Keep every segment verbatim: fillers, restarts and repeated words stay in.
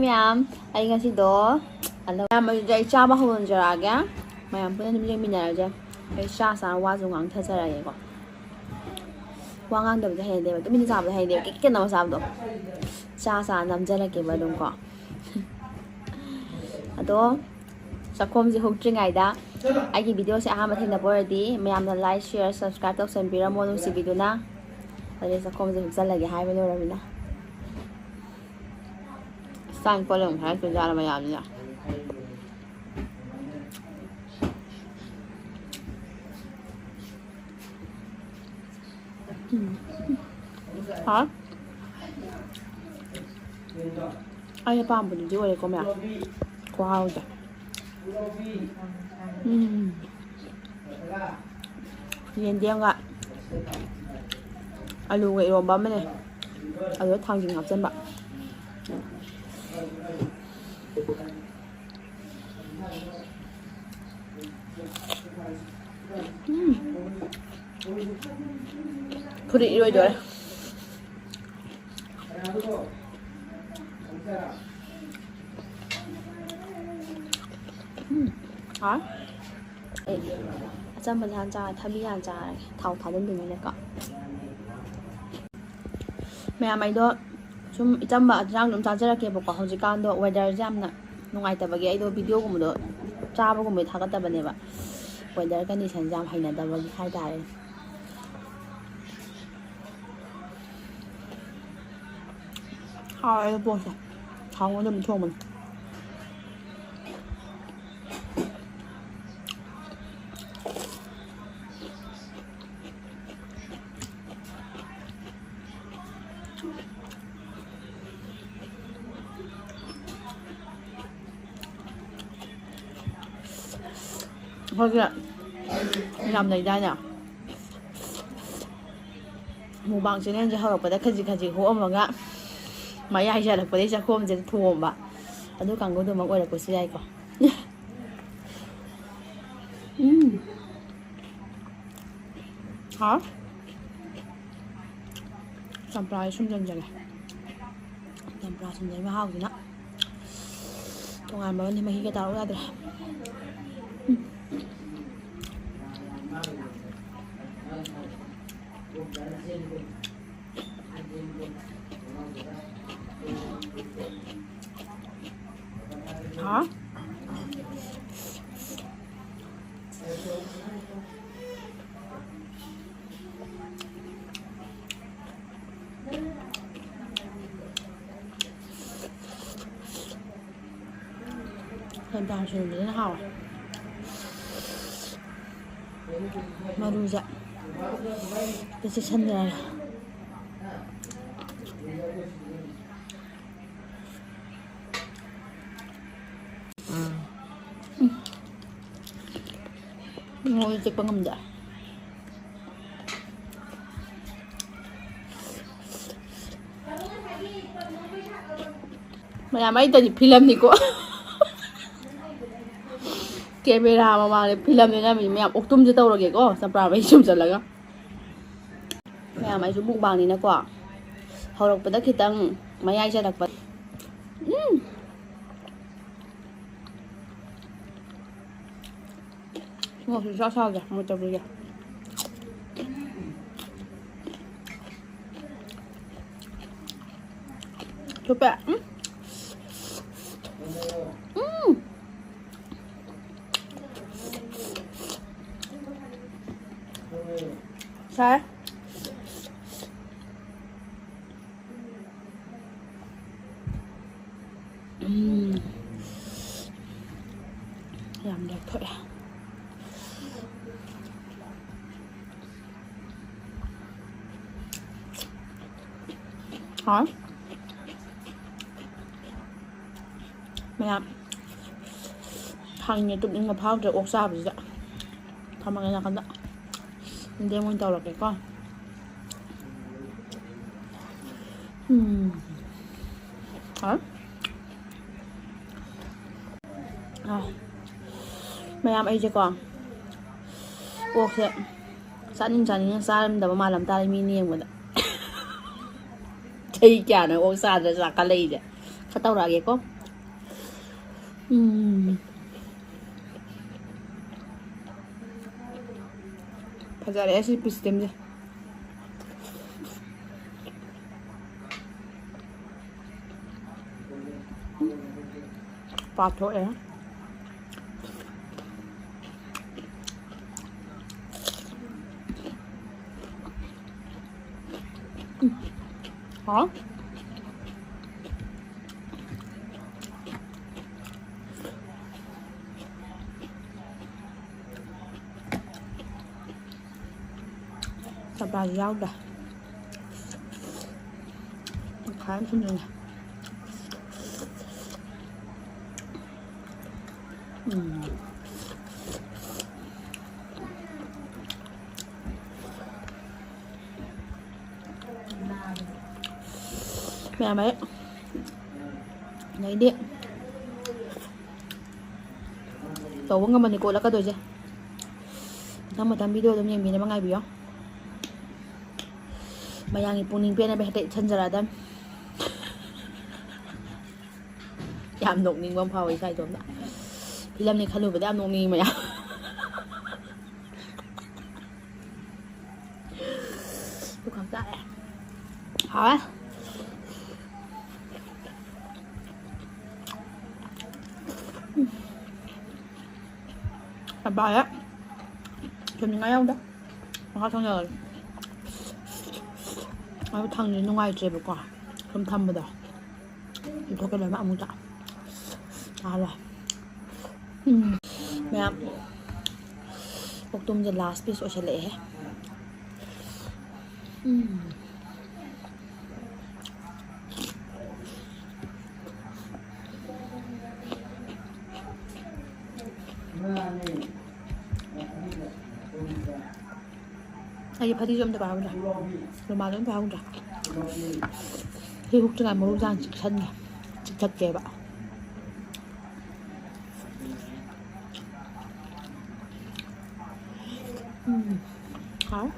ꯃꯌꯥꯝ, ꯑꯩ ꯉꯁꯤꯗꯣ ꯑꯅꯧ-, ꯃꯌꯥꯝ ꯑꯗꯨꯗꯤ ꯑꯩ ꯆꯥꯕ ꯍꯧꯍꯟꯖꯔꯛꯑꯒꯦ꯫ ꯃꯌꯥꯝ ꯄꯨꯟꯅ ꯑꯗꯨꯝ ꯌꯦꯡꯃꯤꯟꯅꯔꯁꯦ꯫ ꯑꯩ ꯆꯥ ꯆꯥ ꯋꯥꯁꯨ ꯉꯥꯡꯊꯖꯔꯒꯦꯀꯣ꯫ ꯋꯥ ꯉꯥꯡꯗꯕꯗꯤ ꯍꯩꯅꯗꯦꯕ, ꯇꯨꯃꯤꯟꯅ ꯆꯥꯕꯗꯤ ꯍꯩꯅꯗꯦꯕ, ꯀꯤꯛ ꯀꯤꯛ ꯀꯟꯅ ꯆꯥꯕꯗꯣ꯫ ꯆꯥ ꯆꯥ ꯅꯝꯖꯔꯛꯀꯦꯕ ꯑꯗꯨꯝ ꯀꯣ꯫ ꯑꯗꯣ ꯆꯥꯛꯈꯣꯝꯁꯦ ꯍꯨꯛꯇ꯭ꯔꯤꯉꯩꯗ ꯑꯩꯒꯤ videoꯁꯦ ꯑꯍꯥꯟꯕ ꯊꯦꯡꯅꯕ ꯑꯣꯏꯔꯗꯤ ꯃꯌꯥꯝꯅ like, share, subscribe ꯇꯧꯁꯟꯕꯤꯔꯝꯃꯣ ꯅꯨꯡꯁꯤꯕꯤꯗꯨꯅ꯫ ꯑꯗꯩ ꯆꯥꯛꯈꯣꯝꯁꯦ ꯍꯨꯛꯆꯜꯂꯒꯦ ꯍꯥꯏꯕ ꯂꯣꯏꯔꯃꯤꯅ꯫ ꯆꯥꯛ ꯀꯣꯜꯂ ꯑꯃꯨꯛ ꯍꯥꯏꯔꯛꯇꯣꯏꯖꯥꯠꯂꯣ ꯃꯌꯥꯝꯁꯤꯅ? ꯎꯝ꯫ ꯍꯥꯎ꯫ ꯑꯩꯅ ꯄꯥꯝꯕꯗꯨꯗꯤ ꯑꯣꯏꯔꯦꯀꯣ ꯃꯌꯥꯝ꯫ ꯈꯨꯍꯥꯎꯗꯣ꯫ ꯎꯝ꯫ ꯌꯦꯟꯗꯦꯝꯒ ꯑꯂꯨꯒ ꯏꯔꯣꯝꯕ ꯑꯃꯅꯦ꯫ ꯑꯗꯨꯒ ꯊꯥꯡꯖꯤꯡ ꯍꯥꯞꯆꯟꯕ꯫ ꯎꯝ꯫ ꯐꯨꯔꯤꯠ ꯏꯔꯣꯏꯗꯣꯔꯦ꯫ ꯎꯝ꯫ ꯍꯥꯎ꯫ ꯑꯩ ꯑꯆꯝꯕꯁꯦ ꯍꯥꯟꯅ ꯆꯥꯔꯒꯦ, ꯊꯕꯤ ꯍꯥꯟꯅ ꯆꯥꯔꯒꯦ, ꯊꯥꯎ ꯊꯥꯖꯤꯟꯗ꯭ꯔꯤꯉꯩꯗꯀꯣ꯫ ꯃꯌꯥꯝ, ꯑꯩꯗꯣ ꯁꯨꯝ ꯏꯆꯝꯕ ꯏꯟꯖꯥꯡ ꯑꯗꯨꯝ ꯆꯥꯖꯔꯛꯀꯦꯕꯀꯣ꯫ ꯍꯧꯖꯤꯛꯀꯥꯟꯗꯣ weatherꯁꯦ ꯌꯥꯝꯅ ꯅꯨꯡꯉꯥꯏꯇꯕꯒꯤ ꯑꯩꯗꯣ videoꯒꯨꯝꯕꯗꯣ ꯆꯥꯕꯒꯨꯝꯕꯗꯤ ꯊꯥꯒꯠꯇꯕꯅꯦꯕ, weather conditionꯁꯦ ꯌꯥꯝ ꯍꯩꯅꯗꯕꯒꯤ ꯍꯥꯏꯇꯥꯔꯦ꯫ ꯍꯥꯎꯋꯦ ꯑꯗꯣ ꯄꯣꯠꯁꯦ꯫ ꯊꯥꯎ ꯉꯧꯗꯕꯤ ꯊꯣꯡꯕꯅꯦ꯫ ꯑꯩꯈꯣꯏꯒꯤ ꯌꯥꯝ ꯂꯩꯗꯥꯏꯅꯦ? Mukbang channelꯁꯦ ꯍꯧꯔꯛꯄꯗ ꯈꯖꯤꯛ ꯈꯖꯤꯛ ꯍꯣꯛꯑꯝꯃꯒ ꯃꯌꯥꯏ ꯆꯜꯂꯛꯄꯗꯒꯤ ꯆꯥꯛꯈꯣꯝꯁꯤꯗ ꯊꯣꯝꯕ꯫ ꯑꯗꯨ ꯀꯥꯡꯕꯨꯗꯨꯃꯛ ꯑꯣꯏꯔꯛꯄꯁꯨ ꯌꯥꯏꯀꯣ꯫ ꯎꯝ꯫ ꯍꯥꯎ꯫ ꯆꯝꯄ꯭ꯔꯥꯁꯦ ꯁꯨꯝꯖꯟꯖꯔꯦ꯫ ꯆꯝꯄ꯭ꯔꯥ ꯁꯨꯝꯖꯟꯕ ꯃꯍꯥꯎꯁꯤꯅ꯫ ꯇꯣꯉꯥꯟꯕ ꯑꯃꯅꯤ, ꯃꯍꯤꯒ ꯇꯥꯔꯛꯎ ꯌꯥꯗ꯭ꯔꯦ꯫ ꯎꯝ꯫ ꯍꯥ? ꯍꯦꯟꯖꯥꯡ ꯁꯨꯕꯁꯤꯅ ꯍꯥꯎꯋꯦ꯫ ꯃꯔꯨꯁꯦ ꯑꯝꯇ ꯆꯦꯠꯁꯟꯗ꯭ꯔꯦ꯫ ꯎꯝ꯫ ꯃꯣꯏ ꯆꯤꯛꯄ ꯉꯝꯗꯦ꯫ ꯃꯌꯥꯝ, ꯑꯩꯗꯗꯤ ꯐꯤꯂꯝꯅꯤꯀꯣ꯫ ꯀꯦꯃꯦꯔꯥ ꯃꯃꯥꯡꯗ ꯐꯤꯂꯝꯅꯦ ꯅꯝꯃꯤꯁꯦ꯫ ꯃꯌꯥꯝ ꯑꯣꯛꯇꯨꯝꯁꯦ ꯇꯧꯔꯒꯦꯀꯣ, ꯆꯝꯄ꯭ꯔꯥ ꯃꯍꯤ ꯁꯨꯝ ꯆꯠꯂꯒ꯫ ꯃꯌꯥꯝ, ꯑꯩꯁꯨ ꯃꯨꯛꯕꯥꯡꯅꯤꯅꯀꯣ, ꯍꯧꯔꯛꯄꯗ ꯈꯤꯇꯪ ꯃꯌꯥꯏ ꯆꯜꯂꯛꯄ꯫ ꯎꯝ꯫ ꯃꯣꯔꯣꯛꯁꯨ ꯁꯨꯡꯁꯥ ꯁꯥꯗꯦ, ꯃꯣꯔꯣꯛ ꯇꯧꯕꯤꯒꯦ꯫ ꯊꯨꯞꯄꯦ꯫ ꯎꯝ꯫ ꯎꯝ꯫ ꯁꯥꯏ꯫ ꯎꯝ꯫ ꯌꯥꯝ ꯂꯦꯛꯊꯣꯛꯑꯦ꯫ ꯍꯥꯎ꯫ ꯃꯌꯥꯝ, ꯈꯪꯉꯦ, ꯇꯨꯝꯅꯤꯡꯕ ꯐꯥꯎꯗ꯭ꯔꯦ ꯑꯣꯛ ꯆꯥꯕꯁꯤꯗ꯫ ꯊꯝꯃꯒꯦ ꯅꯥꯀꯟꯗ꯫ ꯌꯦꯟꯗꯦꯝ ꯑꯣꯏꯅ ꯇꯧꯔꯒꯦꯀꯣ꯫ ꯎꯝ꯫ ꯍꯥꯎ꯫ ꯑꯥ꯫ ꯃꯌꯥꯝ, ꯑꯩꯁꯦꯀꯣ, ꯑꯣꯛꯁꯦ ꯆꯥꯅꯤꯡ ꯆꯥꯅꯤꯡꯅ ꯆꯥꯔꯝꯗꯕ ꯃꯥꯜꯂꯝ ꯇꯥꯔꯦ ꯃꯤꯅ ꯌꯦꯡꯕꯗ꯫ ꯆꯍꯤ ꯀꯌꯥꯅꯣ ꯑꯣꯛ ꯆꯥꯗ꯭ꯔ ꯆꯥꯈꯠꯂꯛꯏꯁꯦ? ꯈꯔ ꯇꯧꯔꯛꯑꯒꯦꯀꯣ꯫ ꯎꯝ꯫ ꯐꯖꯔꯦ ꯁꯤ ꯄꯤꯁꯇꯤꯝꯁꯦ꯫ ꯄꯥꯊꯣꯛꯑꯦ꯫ ꯎꯝ꯫ ꯍꯥꯎ꯫ ꯆꯝꯄ꯭ꯔꯥꯁꯨ ꯌꯥꯎꯗ꯭ꯔꯦ꯫ ꯇꯪꯈꯥꯏ ꯑꯃ ꯁꯨꯝꯖꯤꯜꯂꯦ꯫ ꯎꯝ꯫ ꯃꯌꯥꯝ ꯑꯩ ꯑꯗꯩꯗꯤ ꯇꯧꯕ ꯉꯝꯃꯅꯤꯀꯣ ꯑꯣꯜꯂꯛꯀꯗꯣꯏꯁꯦ꯫ ꯃꯊꯪ ꯃꯊꯪ video ꯑꯗꯨꯝ ꯌꯦꯡꯕꯤꯅꯕ ꯉꯥꯏꯕꯤꯌꯣ꯫ ꯃꯌꯥꯝꯒꯤ ꯄꯨꯛꯅꯤꯡ ꯄꯦꯟꯅꯕ ꯍꯦꯛꯇ ꯏꯠꯁꯟꯖꯔꯛꯑꯗꯝ꯫ ꯌꯥꯝ ꯅꯣꯛꯅꯤꯡꯕ ꯑꯃ ꯐꯥꯎꯋꯦ ꯏꯁꯥ ꯏꯇꯣꯝꯇ꯫ ꯐꯤꯂꯝꯅꯤ ꯈꯜꯂꯨꯕꯗ ꯌꯥꯝ ꯅꯣꯛꯅꯤꯡꯉꯤ ꯃꯌꯥꯝ꯫ ꯄꯨꯈꯝ ꯆꯥꯔꯦ꯫ ꯍꯥꯎꯋꯦ꯫ ꯆꯝꯄ꯭ꯔꯥꯁꯦ ꯊꯨꯝꯅꯤꯡꯉꯥꯏ ꯌꯥꯎꯗꯦ꯫ ꯃꯈꯥ ꯊꯪꯖꯔꯒꯦ꯫ ꯑꯗꯨ ꯊꯪꯗꯤ ꯅꯨꯡꯉꯥꯏꯇ꯭ꯔꯦꯕꯀꯣ꯫ ꯁꯨꯝ ꯊꯝꯕꯗꯣ꯫ ꯂꯧꯊꯣꯛꯀꯦ ꯂꯣꯏꯅꯃꯛ ꯑꯃꯨꯛꯇ꯫ ꯆꯥꯔꯣꯏ꯫ ꯎꯝ꯫ ꯃꯌꯥꯝ꯫ ꯑꯣꯛꯇꯣꯝꯁꯦ last piece ꯑꯣꯏꯁꯜꯂꯛꯑꯦꯍꯦ꯫ ꯎꯝ꯫ ꯑꯩꯗꯤ ꯐꯗꯤꯁꯨ ꯑꯝꯇ ꯄꯥꯏꯍꯧꯗ꯭ꯔꯦ꯫ ꯔꯨꯃꯥꯜꯁꯨ ꯑꯝꯇ ꯄꯥꯏꯍꯧꯗ꯭ꯔꯦ꯫ ꯁꯤ ꯍꯨꯛꯇ꯭ꯔꯤꯉꯥꯏ ꯃꯔꯨ ꯆꯥꯅ ꯆꯤꯛꯁꯟꯒꯦ꯫ ꯆꯤꯛꯊꯠꯀꯦꯕ꯫ ꯎꯝ꯫ ꯍꯥꯎ꯫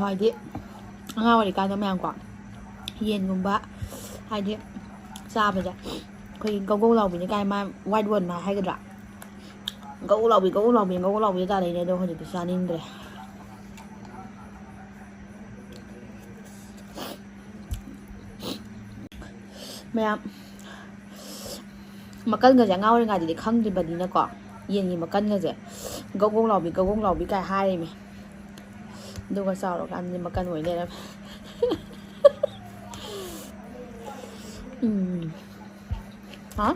ꯍꯥꯏꯗꯤ ꯑꯉꯥꯡ ꯑꯣꯏꯔꯤꯀꯥꯟꯗ ꯃꯌꯥꯝꯀꯣ, ꯌꯦꯟꯒꯨꯝꯕ ꯍꯥꯏꯗꯤ ꯆꯥꯕꯁꯦ, ꯑꯩꯈꯣꯏꯒꯤ ꯒꯧ ꯒꯧ ꯂꯥꯎꯕꯤꯅꯤ ꯀꯥꯏ, ꯃꯥ ꯋꯥꯏꯠ ꯕꯣꯔꯗ ꯃꯥ ꯍꯥꯏꯒꯗ꯭ꯔꯥ, ꯒꯧ ꯂꯥꯎꯕꯤ, ꯒꯧ ꯂꯥꯎꯕꯤ, ꯒꯧ ꯂꯥꯎꯕꯤ ꯇꯥꯔꯛꯏꯅꯦ꯫ ꯑꯗꯣ ꯍꯧꯖꯤꯛꯇꯤ ꯆꯥꯅꯤꯡꯗ꯭ꯔꯦ꯫ ꯃꯌꯥꯝ ꯃꯀꯟꯒꯁꯦ ꯑꯉꯥꯡ ꯑꯣꯏꯔꯤꯉꯩꯗꯗꯤ ꯈꯪꯗ꯭ꯔꯤꯕꯅꯤꯅꯀꯣ, ꯌꯦꯟꯒꯤ ꯃꯀꯟꯒꯁꯦ ꯒꯧ ꯒꯧ ꯂꯥꯎꯕꯤ, ꯒꯧ ꯒꯧ ꯂꯥꯎꯕꯤ ꯀꯥꯏ ꯍꯥꯏꯔꯤꯃꯤ꯫ ꯑꯗꯨꯒ ꯆꯥꯎꯔꯀꯥꯟꯗꯗꯤ ꯃꯀꯟ ꯑꯣꯏ ꯂꯩꯔꯝꯃꯦ꯫ ꯎꯝ꯫ ꯍꯥ?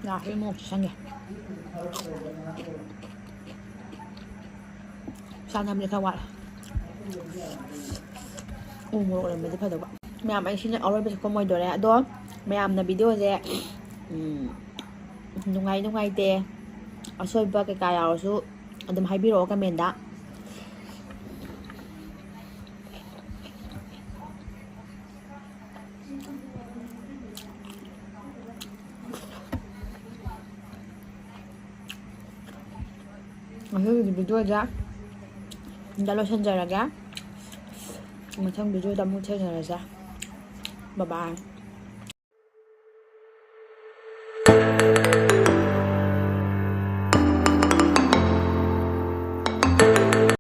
ꯂꯥꯛꯀꯦ, ꯃꯣꯔꯣꯛ ꯆꯪꯒꯦ꯫ ꯆꯥꯅꯕꯗꯤ ꯈꯔ ꯋꯥꯠꯂꯦ꯫ ꯎ ꯃꯣꯔꯣꯛ ꯂꯩꯔꯝꯃꯗꯤ ꯐꯗꯧꯕ꯫ ꯃꯌꯥꯝ, ꯑꯩ ꯁꯤꯅ ꯑꯔꯣꯏꯕ ꯁꯛꯐꯝ ꯑꯣꯏꯗꯣꯔꯦ꯫ ꯑꯗꯣ ꯃꯌꯥꯝꯅ ꯚꯤꯗꯤꯑꯣꯁꯦ, ꯎꯝ, ꯅꯨꯡꯉꯥꯏ ꯅꯨꯡꯉꯥꯏꯇꯦ, ꯑꯁꯣꯏꯕ ꯀꯩꯀꯥ ꯌꯥꯎꯔꯁꯨ ꯑꯗꯨꯝ ꯍꯥꯏꯕꯤꯔꯛꯑꯣ ꯀꯃꯦꯟꯗ꯫ ꯉꯁꯤꯒꯤꯗꯤ ꯚꯤꯗꯤꯑꯣꯁꯦ ꯁꯤꯗ ꯂꯣꯏꯁꯤꯟꯖꯔꯒꯦ꯫ ꯃꯊꯪ ꯚꯤꯗꯤꯑꯣꯗ ꯑꯃꯨꯛ ꯊꯦꯡꯅꯔꯁꯦ꯫ ꯕꯥꯏ ꯕꯥꯏ꯫